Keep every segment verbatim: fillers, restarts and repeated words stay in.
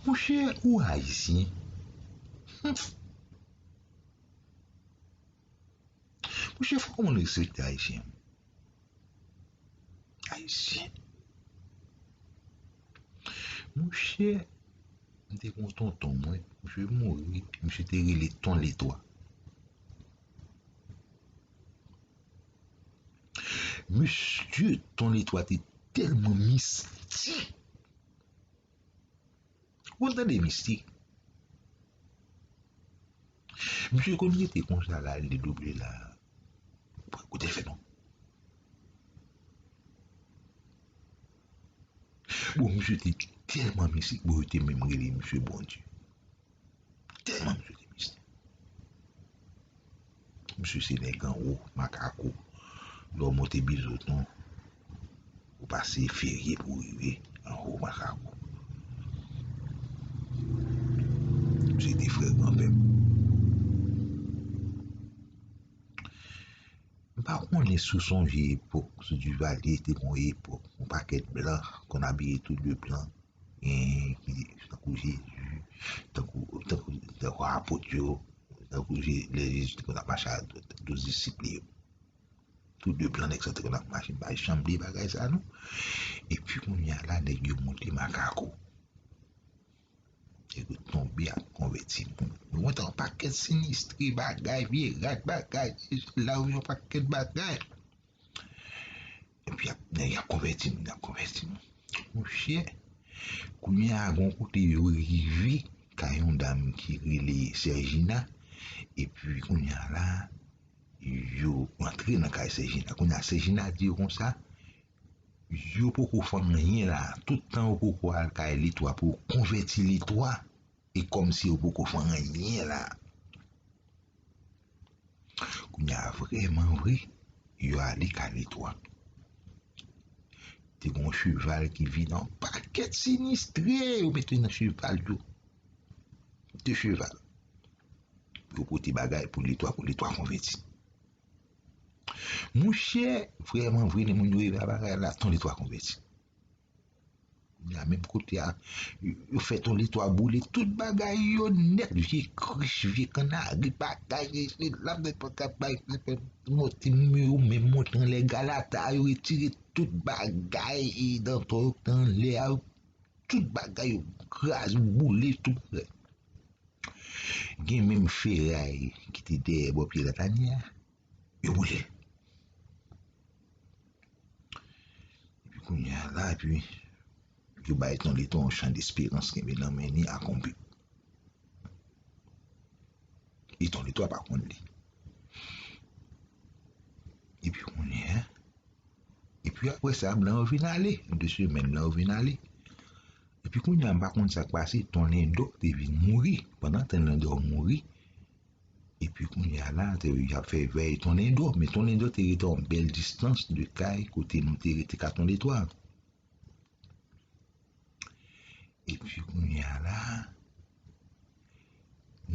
Monchè, ou ayisyen. Hmm. Monchè, fò w konn respekte ayisyen. Ayisyen. Monchè, m te gen yon tonton mwen, misye mouri, misye te rele Ton Letwa. Mesye, Ton Letwa te tèlman mistik. Ou konn tande mistik? Misye konn rete konsa la, li double la. Ou pa kote l fè non. Bon, misye te tèlman mistik, bon, yo te menm rele misye Bondye. Tèlman misye te mistik. Misye se nèg anwo, Makako. Lè w monte Bizoton, ou pase Ferye pou w rive anwo, Makako. Misye te frè granpè m. M pa konnen si w sonje epòk, sou Duvalier, te gen yon epòk, yon pakèt blan konn abiye tou de blan. Gen ki tankou Jezi, tankou, tankou, tankou apot yo, tankou Je-, lè Jezi te konn ap mache ak douz disip li yo. Tou de blan nèg sa te konn ap mache, m pa janm bliye bagay sa non. Epi kounye a la, nèg yo monte Makako. Nèg yo tonbe ap konvèti moun. Nou wè yon pakèt sinistre bagay, vye rad bagay, lari yon pakèt bagay. Epi y ap, y ap konvèti m, y ap konvèti m. Monchè, kounye a, gon kote yo rive kay yon dam ki rele Sè Jina. Epi kounye a la, yo antre nan kay Sè Jina. Kounye a, Sè Jina di yo konsa, yo poko fè anyen la. Tout tan yo poko al kay Letwa pou yo konvèti Letwa. E kòmsi yo poko fè anyen la. Kounye a, vrèman vre, yo ale kay Letwa. Te gen yon cheval ki vin, yon pakèt sinistre yo mete nan cheval yo. De cheval. Yo pote bagay pou Letwa, pou Letwa konvèti. Monchè, vrèman vre, lè moun yo rive a bagay la, Ton Letwa konvèti. Kounye a, menm kote a, yo fè Ton Letwa boule tout bagay yo nèt, vye krich, vye kannari, bagay, se la, men pa ka bay, monte, yo menm monte anlè galata, yo retire tout bagay, e dan to yo ki te anlè a, tout bagay, yo kraze, boule, tout. Gen menm feray ki te dèyè bò pye latanye a, yo boule l. Epi kounye a la, epi yo bay Ton Letwa yon chan desperans kenbe nan men li ak yon bib. E Ton Letwa pa konn li. Epi kounye a, epi apre sa, blan yo vin ale. De semèn, blan yo vin ale. Epi kounye a, m pa konn sa k pase, Ton Lendò te vin mouri. Pandan Ton Lendò mouri, epi kounye a la, te, y ap fè vèy Ton Lendò. Men Ton Lendò te rete yon bèl distans de kay kote nou te rete ka Ton Letwa. Epi kounye a la,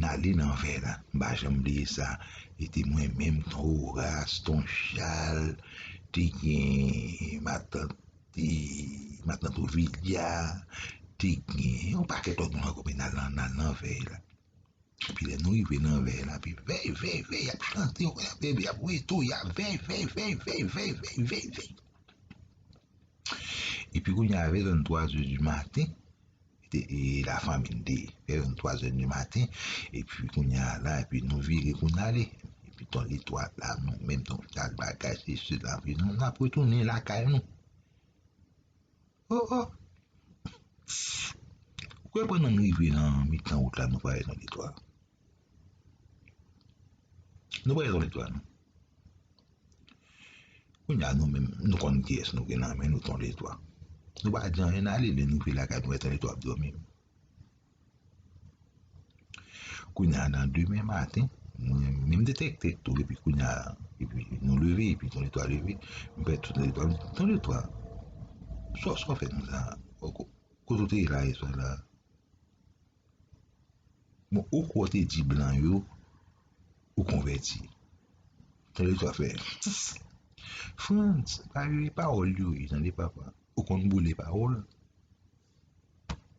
n ale nan vèy la. M pa janm bliye sa. E te mwen menm, Ton Oras, Ton Chal, te gen matant, te, matant Ovilia, te gen yon pakèt lòt moun ankò, men n al nan, n al nan vèy la. Epi lè nou rive nan vèy la, epi vèy, vèy, vèy, y ap chante, y ap, y ap, y ap reto, y ap vèy, vèy, vèy. Epi kounye a, vè venntwa zè di maten, te, e, lafanmi n te, vè venntwa zè di maten, epi kounye a la, epi nou vire pou n ale. Epi Ton Letwa la, nou menm, Ton Chal bagay, se sila, epi nou, n ap retounen lakay nou. Oh, oh. Ou kwè pandan n rive nan mitan wout la, nou pa wè Ton Letwa? Nou pa wè Ton Letwa, non. Kounye a, nou menm, nou konn kiyès nou gen nan men nou, Ton Letwa. Nou pa di anyen, n ale, lè n rive lakay, nou wè Ton Letwa ap dòmi. Kounye a, nan demen maten, mwen menm te tèktèk tou, epi kounye a, epi nou leve, epi Ton Letwa leve, m fè tout Ton Letwa, m di, Ton Letwa, sa w, sa w fè konsa? Kote w te ye la yè swa la? Bon, ou kwè w te di blan yo, ou konvèti. Ton Letwa fè, Frantz, pa jere pawòl yo ye, tande papa. Ou konn boule pawòl.